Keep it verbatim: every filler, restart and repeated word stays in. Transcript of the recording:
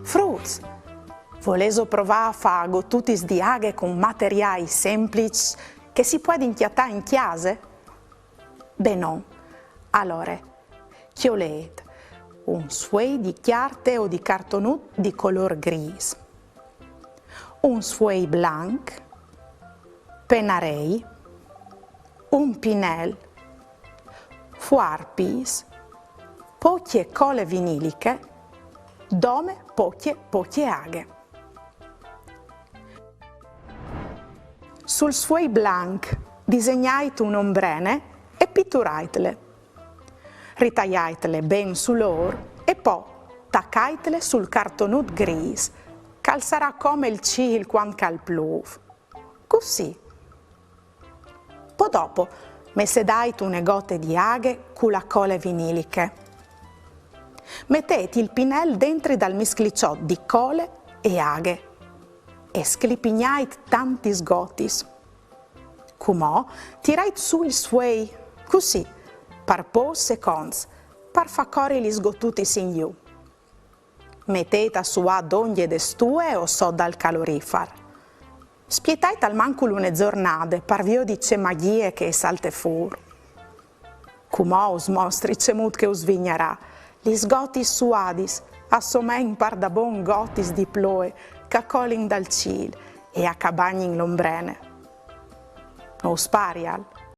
Fruts, volêso provâ a fâ gotutis di aghe cun materiâi sempliçs che si puedin cjatâ in cjase? Benon, alore, cjolêt un sfuei di cjarte o di cartonut di colôr grîs, un sfuei blanc, penarei, un pinel, fuarpis, pocje cole viniliche, dome pocje, pocje aghe. Sul sfuei blanc disegnait une ombrene e pituraitle. Ritaiaitle ben sul ôr e po tacaitle sul cartonut grîs, che al sarà come il cîl cuant che al plûf. Cussì. Po dopo, messedait une gote di aghe cu la cole viniliche. Metêt il pinel dentri dal miscliçot di cole e aghe e sclipignait tantis gotis. Cumò tirait sù il sfuei, cussì, par pôcs seconts, par fâ cori lis gotutis in jù. Metêt a suâ dongje de stue o sot dal calorifar. Spietait almancul une zornade par viodi ce magjie che e salte fûr. Cumò us mostri cemût che us vignarà. Lis gotis suadis a somein pardabon gotis di ploie che a colin dal cîl e a cabagnin l'ombrene. No us parial?